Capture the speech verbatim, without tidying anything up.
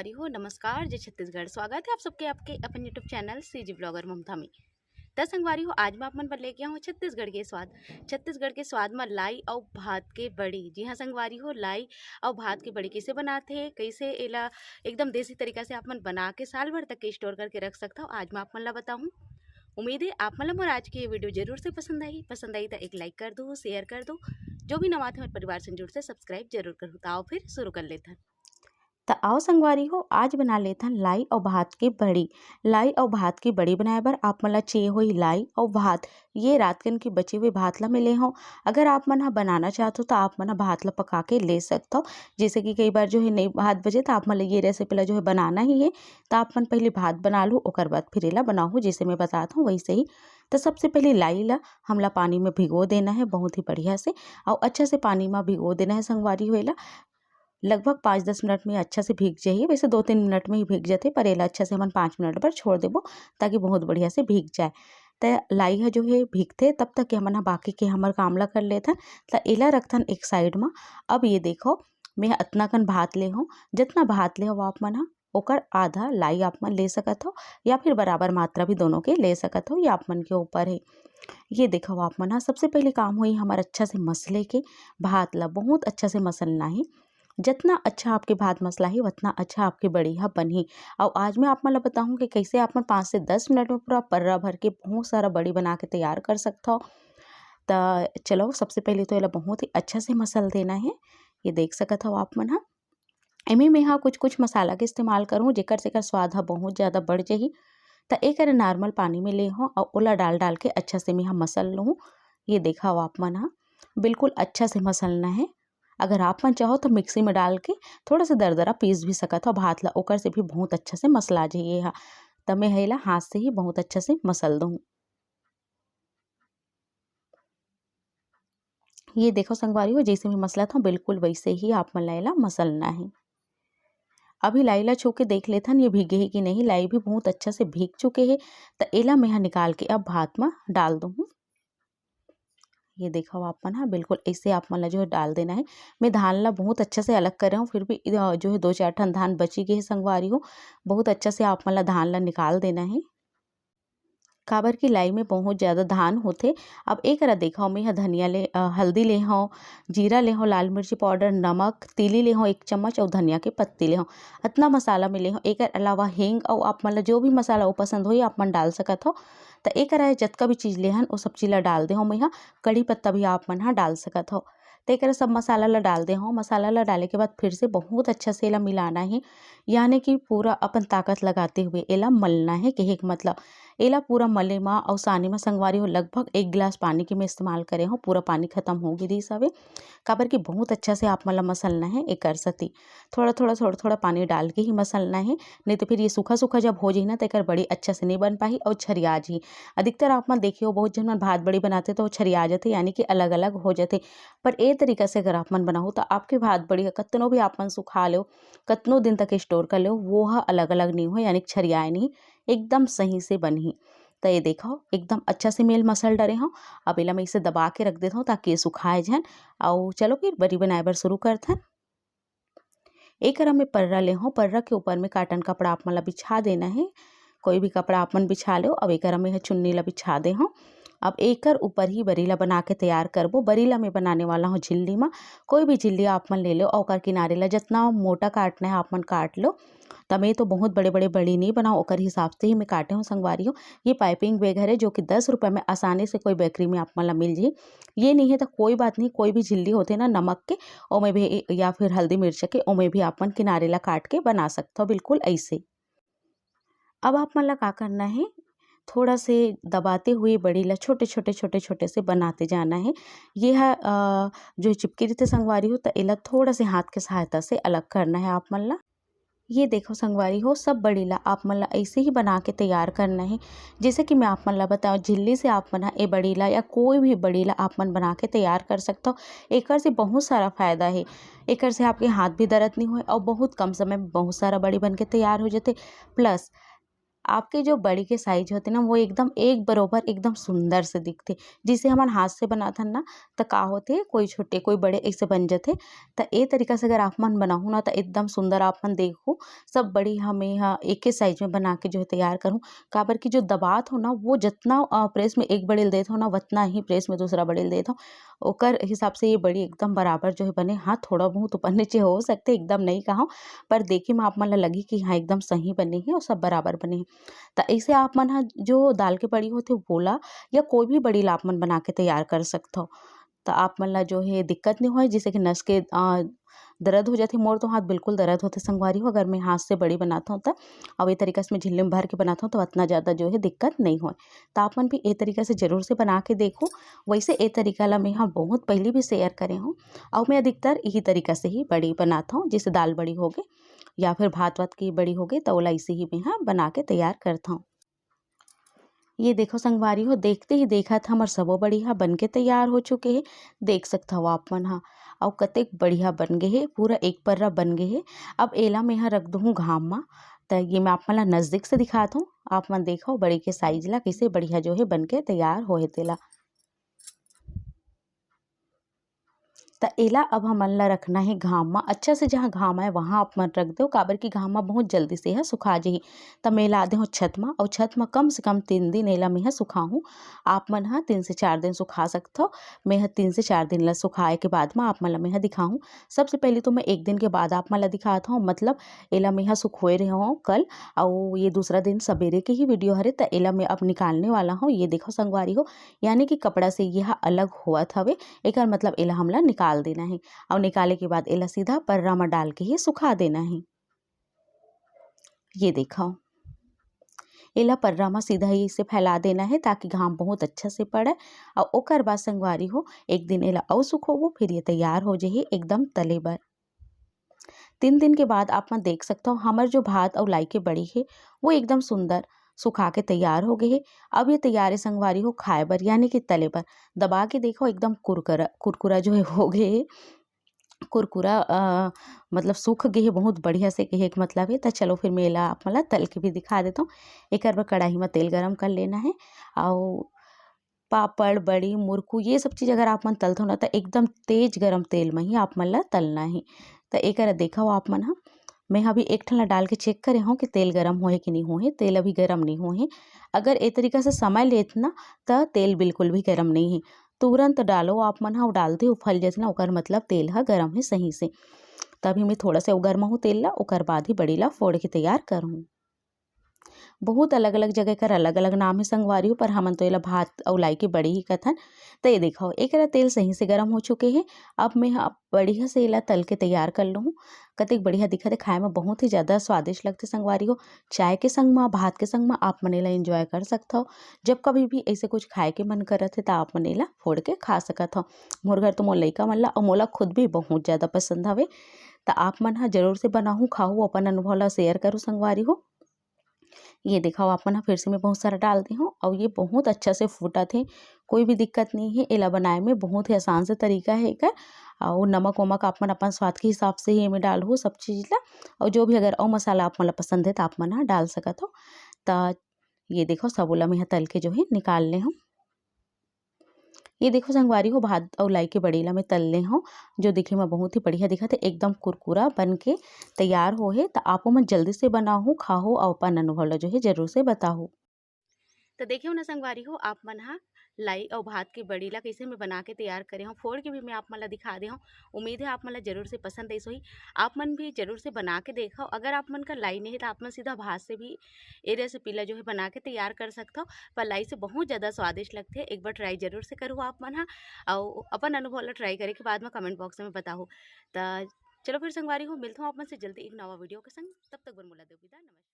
संगवारी हो, नमस्कार, जय छत्तीसगढ़। स्वागत है आप सबके आपके अपन YouTube चैनल सीजी ब्लॉगर ममता में। त संगवारी हो, आज मैं आप मन बर लेके आहूँ छत्तीसगढ़ के स्वाद। छत्तीसगढ़ के स्वाद म लाई अउ भात के बड़ी। जी हाँ संगवारी हो, लाई अउ भात के बड़ी कइसे बनाथे, कइसे एला एकदम देसी तरीका से आप मन बना के साल भर तक के स्टोर करके रख सकथव, आज मैं आप मन ला बताहूँ। उम्मीद है आप मन ला मोर आज के ये वीडियो जरूर से पसंद आही। पसंद आई त एक लाइक कर दो, शेयर कर दो। जो भी नवा थे मोर परिवार से जुड़ से सब्सक्राइब जरूर करो। त आओ फिर शुरू कर लेथन। त आओ संगवारी हो, आज बना लेथन लाई अउ भात के बड़ी। लाई अउ भात के बड़ी बनाए बर आप मन ला चाहिए होही लाई अउ भात। ये रात कन के बचे हुए भात ला मैं ले हव। अगर आप मन ह बनाना चाहत हो त आप मन ह भात ला पका के ले सकथव। जैसे कि कई बार जो है नई भात बचे त आप मन ला ये रेसिपी ला जो है बनाना ही है, त आप मन पहले भात बना लू, ओकर बाद फिर एला बनाहू। जैसे मैं बतात हूँ वैसे ही। त सबसे पहले लाई ला हमला पानी में भिगो देना है बहुत ही बढ़िया से, अउ अच्छा से पानी में भिगो देना है संगवारी हो एला। लगभग पाँच दस मिनट में अच्छा से भीग जाही। वैसे दो तीन मिनट में ही भीग जाथे, पर एला अच्छा से हमन पाँच मिनट बर छोड़ देबो, ताकि बहुत बढ़िया से भीग जाए। त लाई ह जो है भीगथे, तब तक के हमन ह बाकी के हमर काम ला कर लेथन। त एला रखथन एक साइड म। अब ये देखो, मैं अतना कन भात ले हव, जतना भात ले हव आप मन ह, ओकर आधा लाई आप मन ले सकत हो, या फिर बराबर मात्रा भी दोनों के ले सकत हो, ये आप मन के ऊपर है। ये देखो आप मन ह, सबसे पहले काम होही हमर अच्छा से मसले के। भात ला बहुत अच्छा से मसलना है। जतना अच्छा आपके भात मसला ही, उतना अच्छा आपके बड़ी ह बनही। अउ आज मैं आप मन ला बताहूँ कि कैसे आप मन पाँच से दस मिनट में पूरा पर्रा भर के बहुत सारा बड़ी बना के तैयार कर सकथव। त चलो, सबसे पहले तो एला बहुत ही अच्छा से मसल देना है। ये देख सकत हव आप मन ह, एमे मेहा कुछ कुछ मसाला के इस्तेमाल करूँ, जेकर से एकर स्वाद ह बहुत ज़्यादा बढ़ जाही। त एक अरे नॉर्मल पानी में ले हव अउ ओला डाल डाल के अच्छा से मेहा मसल लूँ। ये देखा हो आप मन ह, बिल्कुल अच्छा से मसलना है। अगर आप मन चाहो तो मिक्सी में डाल के थोड़ा सा दरदरा पीस भी सकत हो भात ला, ओकर से भी बहुत अच्छा से मसला जाही ये ह। त मैं ह एला हाथ से ही बहुत अच्छा से मसल दूँ। ये देखो संगवारी हो, जैसे मैं मसलत हूँ बिल्कुल वैसे ही आप मन ला एला मसलना है। अभी लाई ला छू के देख लेथन ये भीगे हे कि नहीं। लाई भी बहुत अच्छा से भीग चुके हे। त एला मैं ह निकाल के अब भात म डाल दूँ। ये देखो आप मन ह, बिल्कुल ऐसे आप मन ला जो है डाल देना है। मैं धान ला बहुत अच्छा से अलग करे हूँ, फिर भी अ, जो है दो चार ठन धान बची गे हे संगवारी हो। बहुत अच्छा से आप मन ला धान ला निकाल देना है, काबर कि लाई में बहुत ज़्यादा धान होथे। अब एकरा देखव, मैं ह धनिया ले, अ, हल्दी ले हव, जीरा ले हव, लाल मिर्ची पाउडर, नमक, तीली ले हव एक चम्मच अउ धनिया के पत्ती ले हव। अतना मसाला में ले हव। एकर अलावा हींग अउ आप मन ला जो भी मसाला वो पसंद होही, आप मन डाल सकत हव। त एकरा जतका भी चीज़ ले हन, वो सब चीज़ ला डाल दे हव मैं ह। कढ़ी पत्ता भी आप मन ह डाल सकत हव। त एकरा सब मसाला ला डाल दे हव। मसाला ला डाले के बाद फिर से बहुत अच्छा से एला मिलाना हे, यानी कि पूरा अपन ताकत लगाते हुए एला मलना हे। कहे के मतलब, एला पूरा मले म अउ साने म संगवारी हो, लगभग एक गिलास पानी के मैं इस्तेमाल करे हव। पूरा पानी खत्म हो गे रिहिस हवे, काबर कि बहुत अच्छा से आप मन ला मसलना हे। एकर सेती थोड़ा थोड़ा, थोड़ा थोड़ा पानी डाल के ही मसलना हे, नहीं तो फिर ये सूखा सूखा जब हो जाही ना, त एकर बड़ी अच्छा से नहीं बन पाही अउ छरिया जाही। अधिकतर आप मन देखे हो, बहुत झन मन भात बड़ी बनाथे त वो छरिया जाथे, यानी कि अलग अलग हो जाथे। पर ए तरीका से अगर आप मन बनाहू त आपके भात बड़ी ह कतनो भी आप मन सुखा लेव, कतनो दिन तक स्टोर कर लेव, वो ह अलग अलग नहीं हो, यानी कि छरियाए नहीं, एकदम सही से बनही। त ये देखो, एकदम अच्छा से मेल मसल डरे हव। अब एला मैं इसे दबा के रख देत हव, ताकि ये सुखाए झन। अउ चलो फिर बरी बनाए बर शुरू करथन। एकरा में पर्रा ले हव, पर्रा के ऊपर में cotton कपड़ा आप मन ला बिछा देना हे। कोई भी कपड़ा आप मन बिछा लेव। अब एकरा में ह चुन्नी ला बिछा दे हव। अब एकर ऊपर ही बरी ला बना के तैयार करबो। बरी ला मैं बनाने वाला हव झिल्ली म। कोई भी झिल्ली आप मन ले लेव, अउ ओकर किनारे ला जतना मोटा काटना हे आप मन काट लो। त मैं तो बहुत बड़े बड़े बड़ी नहीं बनाऊँ, ओकर हिसाब से ही मैं काटे हव संगवारी हो। ये piping bag हरे, जो कि दस रुपये में आसानी से कोई बेकरी में आप मन ला मिल जाही। ये नहीं है त कोई बात नहीं, कोई भी झिल्ली होथे ना नमक के, ओमे भी, या फिर हल्दी मिर्च के, ओमे भी आप मन किनारे ला काट के बना सकथव, बिल्कुल ऐसे। अब आप मन ला का करना है, थोड़ा से दबाते हुए बड़ी ला छोटे छोटे छोटे छोटे से बनाते जाना है। ये ह, अ, जो चिपकी रहिथे संगवारी हो, त एला थोड़ा से हाथ के सहायता से अलग करना है आप मन ला। ये देखो संगवारी हो, सब बड़ी ला आप मन ला ऐसे ही बना के तैयार करना है। जैसे कि मैं आप मन ला बताऊँ, झिल्ली से आप मन ह ए बड़ी ला या कोई भी बड़ी ला आप मन बना के तैयार कर सकथव। एकर से बहुत सारा फायदा है। एकर से आपके हाथ भी दर्द नहीं होए और बहुत कम समय में बहुत सारा बड़ी बन के तैयार हो जाथे। प्लस आपके जो बड़ी के साइज होथे ना, वो एकदम एक बरोबर, एकदम सुंदर से दिखथे। जिसे हमन हाथ से बनाथन ना, त का होथे, कोई छोटे कोई बड़े ऐसे बन जथे। त ए तरीका से अगर आप मन बनाहू ना, त एकदम सुंदर आप मन देखहू। सब बड़ी ह मैं ह एके साइज में बना के जो है तैयार करहूँ, काबर कि जो दबात हो ना, वो जितना प्रेस में एक बड़ी ल देत हो ना, उतना ही प्रेस में दूसरा बड़ी ल देत हो। ओकर हिसाब से ये बड़ी एकदम बराबर जो है बने। हाँ, थोड़ा बहुत ऊपर नीचे हो सकथे, एकदम नहीं कहूँ, पर देखे में आप मन ला लगही कि हाँ, एकदम सही बने हे और सब बराबर बने हे। त ऐसे आप मन ह जो दाल के बड़ी होथे, वोला या कोई भी बड़ी ला आप मन बना के तैयार कर सकथव। त आप मन ला जो है दिक्कत नहीं होय, जैसे कि नस के, अ, दर्द हो जाथे। मोर तो हाथ बिल्कुल दर्द होथे संगवारी हो, अगर मैं हाथ से बड़ी बनाथव त, अउ ए तरीका से मैं झिल्ली में भर के बनाथव, त उतना ज़्यादा जो है दिक्कत नहीं होय। त आप मन भी ए तरीका से जरूर से बना के देखो। वैसे ए तरीका ला मैं ह बहुत पहली भी शेयर करे हूँ, अउ मैं अधिकतर यही तरीका से ही बड़ी बनाथव, जैसे दाल बड़ी होगे या फिर भात वात की बड़ी होगे, त ओला इसे ही मैं ह बना के तैयार करथव। ये देखो संगवारी हो, देखते ही देखत हमर सबो बड़ी ह बन के तैयार हो चुके हे। देख सकथव आप मन ह, अउ कतेक बढ़िया बन गे हे, पूरा एक पर्रा बन गे हे। अब एला मैं ह रख दूहूँ घाम म, त ये मैं आप मन ला नजदीक से दिखात हूँ। आप मन देखो बड़ी के साइज ला, कैसे बढ़िया जो है बन के तैयार होए हे तेला। त एला अब हमन ला रखना हे घाम म, अच्छा से जहाँ घाम आए वहाँ आप मन रख देव, काबर कि घाम म बहुत जल्दी से एहा सुखा जही। त मैं ला दे हूँ छत म, अउ छत म कम से कम तीन दिन एला मैं ह सुखाहूँ। आप मन ह तीन से चार दिन सुखा सकथव। मैं ह तीन से चार दिन ला सुखाए के बाद म आप मन ला मैं ह दिखाहूँ। सबसे पहले तो मैं एक दिन के बाद आप मन ला दिखात हूँ, मतलब एला मैं ह सुखोए रहे हूँ कल, अउ ये दूसरा दिन सबेरे के ही वीडियो हरे, त एला मैं अब निकालने वाला हूँ। ये देखो संगवारी हो, यानी कि कपड़ा से ये ह अलग होवत हवे, एकर मतलब एला हमला निकाल देना हे। अउ निकाले के बाद एला सीधा पर्रा म डाल के ही सुखा देना हे। ये देखो, एला पर्रा म सीधा ही इसे फैला देना हे, ताकि घाम बहुत अच्छा से पड़े। अउ ओकर बाद संगवारी हो, एक दिन एला अउ सुखोबो, फिर ये तैयार हो जही एकदम तले बर। तीन दिन के बाद आप मन देख सकथव, हमर जो भात अउ लाई के बड़ी हे, वो एकदम सुंदर सुखा के तैयार हो गए हे। अब ये तैयार हे संगवारी हो खाए बर, यानी कि तले बर। दबा के देखो, एकदम कुरकुरा, कुरकुरा जो है हो गए हे, कुरकुरा, अ, मतलब सूख गए हे बहुत बढ़िया से, कहे के मतलब हे। त चलो फिर मैं एला आप मन ला तल के भी दिखा देथव। एकर बर कढ़ाई म तेल गरम कर लेना हे, अउ पापड़, बड़ी, मुरकू, ये सब चीज़ अगर आप मन तलथव ना, त एकदम तेज गरम तेल म ही आप मन ला तलना हे। त एकर देखव आप मन ह, मैं ह अभी एक ठन ला डाल के चेक करे हव कि तेल गरम होहे कि नहीं होहे। तेल अभी गरम नहीं होहे। अगर ए तरीका से समय लेत ना, त तेल बिल्कुल भी गरम नहीं हे। तुरंत डालो आप मन ह, अउ डालते उफल जथे ना, ओकर मतलब तेल ह गरम हे सही से। तभी मैं थोड़ा सा गरमाहूँ तेल ला, ओकर बाद ही बड़ी ला फोड़ के तैयार करहूँ। बहुत अलग-अलग जगह कर अलग-अलग नाम हे संगवारी हो, पर हमन तो एला भात अउ लाई के बड़ी ही कथन। त ये देखो, एकरा तेल सही से गरम हो चुके हे। अब मैं ह बढ़िया से एला तल के तैयार कर लूहूँ। कतेक बढ़िया दिखत हे, खाए में बहुत ही ज़्यादा स्वादिष्ट लगथे संगवारी हो। चाय के संग म, भात के संग म आप मन एला एंजॉय कर सकथव। जब कभी भी ऐसे कुछ खाए के मन करत हे, त आप मन एला फोड़ के खा सकत हव। मोर घर तो मोर लइका मन ला अउ मोला खुद भी बहुत ज़्यादा पसंद हवे। त आप मन ह जरूर से बनाहू, खाहू, अपन अनुभव ला शेयर करू संगवारी हो। ये देखव, आप मन ह फिर से मैं बहुत सारा डाल दे हव, अउ ये बहुत अच्छा से फूटत हे, कोई भी दिक्कत नहीं हे। एला बनाए में बहुत ही आसान से तरीका हे एकर। अउ नमक वमक आप मन अपन स्वाद के हिसाब से ही एमे डालहू सब चीज़ ला, अउ जो भी अगर अउ मसाला आप मन ला पसंद हे, त आप मन ह डाल सकत हव। त ये देखव, सबो ला मैं ह तल के जो है निकाल ले हव। ये देखो संगवारी हो, भात अउ लाई के बड़ी ला मैं तल ले हव, जो दिखे में बहुत ही बढ़िया दिखत हे, एकदम कुरकुरा बन के तैयार हो हे। त आपो मन जल्दी से बनाहू, खाहू अउ अपन अनुभव ला जो है जरूर से बताहू। त देखे हो ना संगवारी हो, आप मन ह लाई अउ भात के बड़ी ला कैसे मैं बना के तैयार करे हव, फोड़ के भी मैं आप मन ला दिखा दे हव। उम्मीद है आप मन ला जरूर से पसंद आइस होही। आप मन भी जरूर से बना के देखव। अगर आप मन का लाई नहीं है, त आप मन सीधा भात से भी ए रेसिपी ला जो है बना के तैयार कर सकथव। पर लाई से बहुत ज़्यादा स्वादिष्ट लगथे, एक बार ट्राई जरूर से करहू आप मन ह, अउ अपन अनुभव ला ट्राई करे के बाद में कमेंट बॉक्स में बताहू। त चलो फिर संगवारी हो, मिलथव आप मन से जल्दी एक नवा वीडियो के संग। तब तक बर मोला दो विदा, नमस्कार।